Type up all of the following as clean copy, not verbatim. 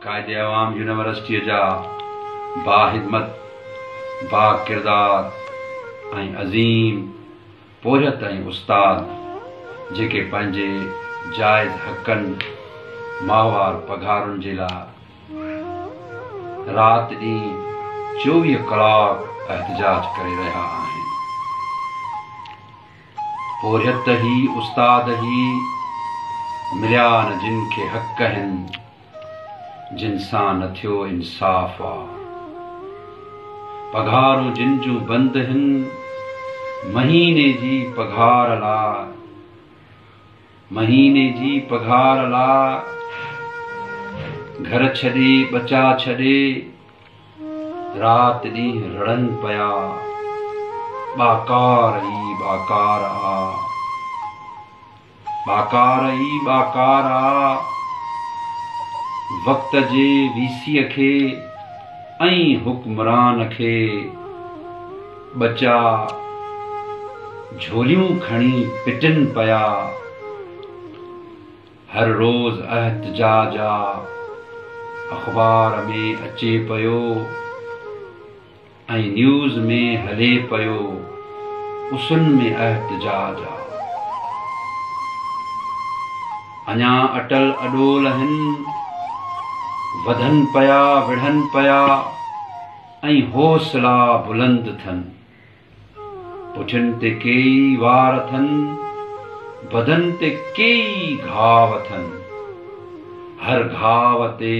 قائد عوام يونيورسٽيء جا باهمت، باڪردار ۽ عظيم پورهيت ۽ استاد جيڪي پنهنجي جائز حقن، ماهوار پگهارن جي لاء رات ڏينهن 24 ڪلاڪ احتجاج ڪري رهيا آهن. پورهيت هي، استاد هي، مليا نه جن کي حق هن، جن سان نه ٿيو انصاف آ. پگهارون جن جون بند هن، مهيني جي پگهار لاء، مهيني جي پگهار لاء، گهر ڇڏي ٻچا ڇڏي، رات ڏينهن رڙن پيا، ٻاڪار ئي ٻاڪار آ، ٻاڪار ئي ٻاڪار آ، وقت جي وي سيء کي ۽ حڪمران کي ٻچا جهوليون کڻي پٽن پيا. هر روز احتجاج آ، اخبار ۾ اچي پيو ۽ نيوز ۾ هلي پيو، اسن ۾ احتجاج آ. اڃا اٽل اڏول هن، وڌن پيا وڙهن پيا ۽ حوصلا بلند ٿن. پٺين تي ڪيئي وار اٿن، بدن تي ڪيئي گهاو اٿن. هر گهاو تي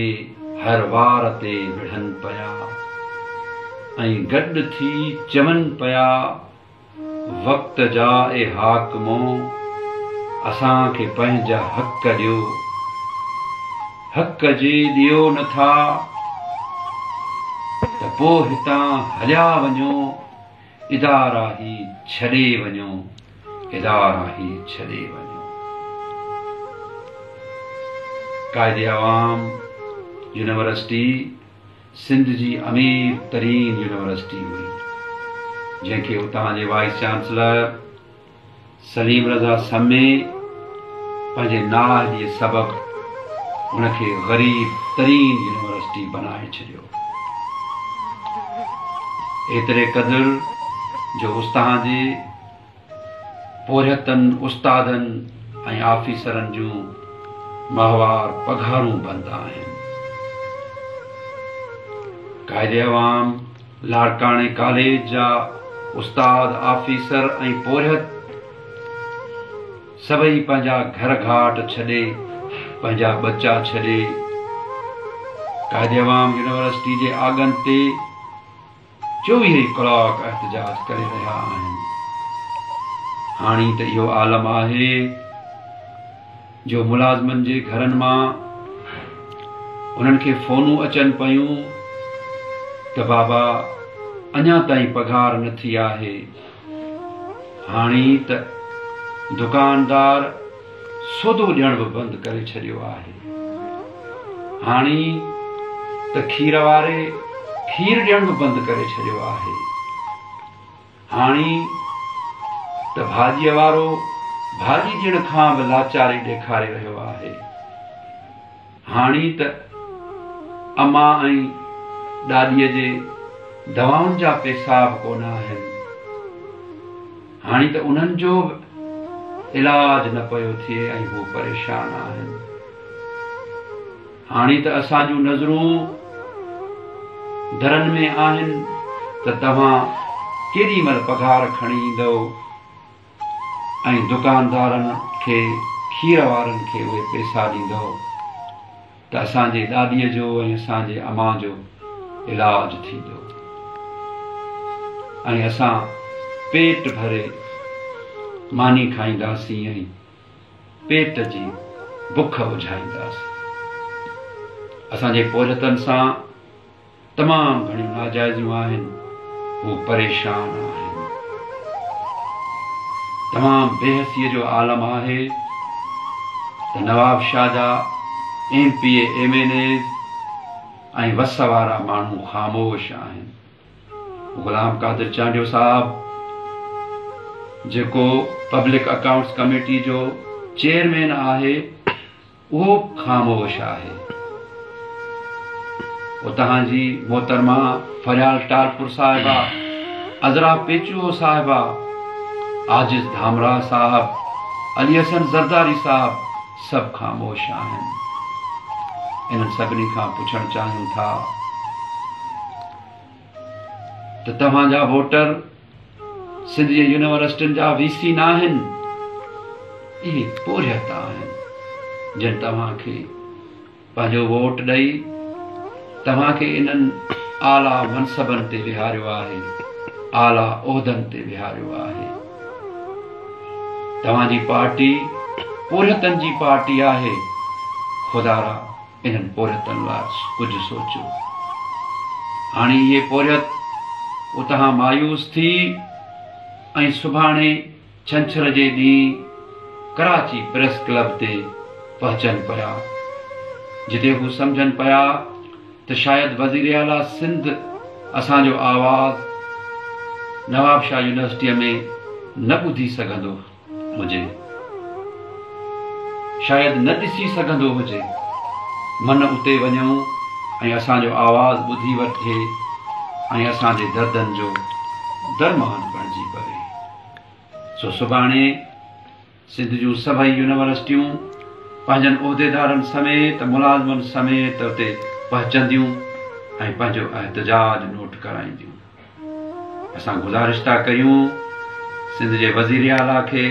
هر وار تي وڙهن پيا ۽ گڏ ٿي چون پيا، وقت جا اي حاڪمو، اسان کي پنهنجا حق ڏيو. حق جي ڏيو نه ٿا ته پو هتان هليا وڃو، ادارا هي ڇڏي وڃو، ادارا هي ڇڏي وڃو. قائد عوام يونيورسٽي سنڌ جي امير ترين يونيورسٽي هئي، جنهن کي اتان جي وائيس چانسلر سليم رضا سمي پنهنجي نااهليء سبب ان کي غريب ترين يونيورسٽي بنائي ڇڏيو. ايتري قدر جو اتان جي پورهيتن، استادن ۽ آفيسرن جون ماهوار پگهارون بند آهن. قائد عوام لاڙڪاڻي ڪاليج جا استاد، آفيسر ۽ پورهيت سڀئي پنهنجا گهر گهاٽ ڇڏي، پنهنجا ٻچا ڇڏي، قائد عوام يونيورسٽي جي آڳن تي 24 ئي ڪلاڪ احتجاج ڪري رهيا آهن. هاڻي ته اهو عالم آهي جو ملازمن جي گهرن مان انهن کي فونون اچن پيون ته بابا اڃا تائين پگهار نه ٿي آهي. هاڻي ته دڪاندار سودو ڏيڻ به بند ڪري ڇڏيو آهي. هاڻي ته کير واري کير ڏيڻ به بند ڪري ڇڏيو آهي. هاڻي ته ڀاڄيء وارو ڀاڄي ڏيڻ کان به لاچاري ڏيکاري رهيو آهي. هاڻي ته امان ۽ ڏاڏيء جي دوائن جا پئسا به ڪونه آهن. هاڻي ته انهن جو به علاج نه پيو ٿئي ۽ هو پريشان آهن. هاڻي ته اسان جون نظرون درن ۾ آهن ته توهان ڪيڏي مهل پگهار کڻي ايندؤ ۽ دڪاندارن کي کير وارن کي اهي پئسا ڏيندؤ ته اسان جي ڏاڏيء جو ۽ اسان جي امان جو علاج ٿيندو ۽ اسان پيٽ ڀري ماني کائينداسين ۽ پيٽ جي بک اجهائينداسين. اسان جي پورهيتن سان تمام گهڻيون ناجائزيون آهن، هو پريشان آهن. تمام بيحسيء جو عالم آهي ته نوابشاهه جا M P A, M N As ۽ وس وارا ماڻهو خاموش آهن. غلام قادر چانڊيو صاحب جيڪو پبلڪ اڪائونٽس ڪميٽي جو چيئرمين آهي اهو به خاموش آهي. اتان جي محترمه فريال ٽالپر صاحبه، عذرا پيچوهو صاحبه، عاجز ڌامراهه صاحب، علي حسن زرداري صاحب سڀ خاموش آهن. انهن سڀني کان پڇڻ چاهيون ٿا ته توهان جا ووٽر سنڌ جي يونيورسٽين جا وي سي ناهن، اهي پورهيت آهن جن توهان کي پنهنجو ووٽ ڏئي توهان کي انهن اعليٰ منصبن تي ويهاريو آهي، اعليٰ عهدن تي ويهاريو آهي. توهان جي پارٽي پورهيتن جي پارٽي آهي، خدارا انهن پورهيتن لاء ڪجهه سوچيو. هاڻي اهي پورهيت اتان مايوس ٿي ۽ سڀاڻي ڇنڇر جي ڏينهن ڪراچي پريس ڪلب تي پهچن پيا، جتي هو سمجهن پيا ته شايد وزيراعليٰ سنڌ اسان جو آواز نوابشاهه يونيورسٽيء ۾ نه ٻڌي سگهندو هجي، شايد نه ڏسي سگهندو هجي، من اتي وڃون ۽ اسان جو آواز ٻڌي وٺي ۽ اسان جي دردن جو درمان بڻجي پوي. سو سڀاڻي سنڌ جون سڀئي يونيورسٽيون پنهنجن عهديدارن سميت ملازمن سميت اتي پهچنديون ۽ پنهنجو احتجاج نوٽ ڪرائينديون. اسان گذارش ٿا ڪريون سنڌ جي وزير اعليٰ کي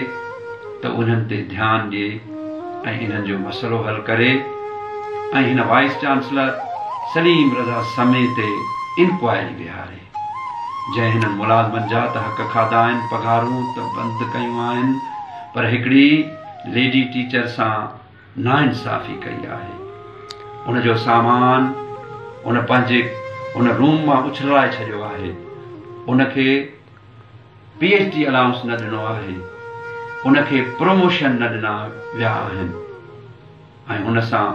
ته انهن تي ڌيان ڏئي ۽ انهن جو مسئلو حل ڪري ۽ هن وائيس چانسلر سليم رضا سمي تي انڪوائري ويهاري. جنهن هنن ملازمن جا ته حق کاڌا آهن، پگهارون ته بند ڪيون آهن، پر هڪڙي ليڊي ٽيچر سان ناانصافي ڪئي آهي. ان جو سامان ان پنهنجي ان روم مان اڇلائي ڇڏيو آهي. ان کي پي ايڇ ڊي الائونس نه ڏنو آهي. ان کي پروموشن نه ڏنا ويا آهن. ۽ هن سان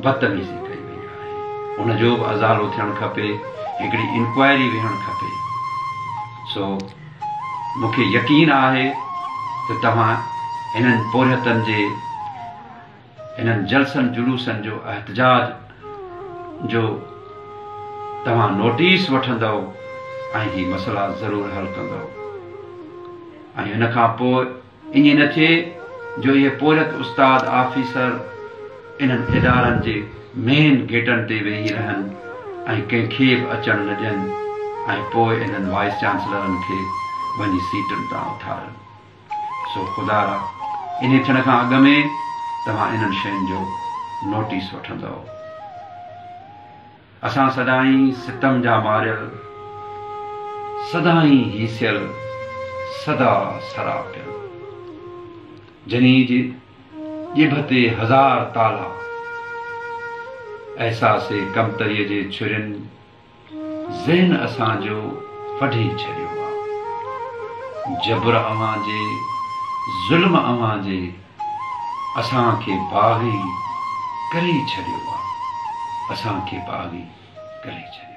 بدتميزي ڪئي وئي آهي ان جو به ازالو ٿيڻ کپي هڪڙي انڪوائري ويهڻ کپي سو مون کي يقين آهي ته توهان هنن پورهيتن جي هنن جلسن جلوسن جو احتجاج جو توهان نوٽيس وٺندؤ ۽ هي مسئلا ضرور حل ڪندؤ ۽ هن کان پوء ائين نه ٿئي جو اهي پورهيت استاد آفيسر انهن ادارن جي مين گيٽن تي ويهي رهن ۽ ڪنهن کي به اچڻ نه ڏين ۽ پوء انهن وائيس چانسلرن کي وڃي سيٽن تان اٿارن. سو خدارا انهي ٿيڻ کان اڳ ۾ توهان انهن شين جو نوٽيس وٺندؤ. اسان سدائين ستم جا ماريل، سدائين هيسيل، سدا سراپيل. جني جي ڄڀ تي هزار تالا، احساس ڪمتريء جي ڇرين ذهن اسان جو وڍي ڇڏيو آ. جبر اوهان جي، ظلم اوهان جي، اسان کي باغي ڪري ڇڏيو آ اسان کي باغي ڪري ڇڏيو.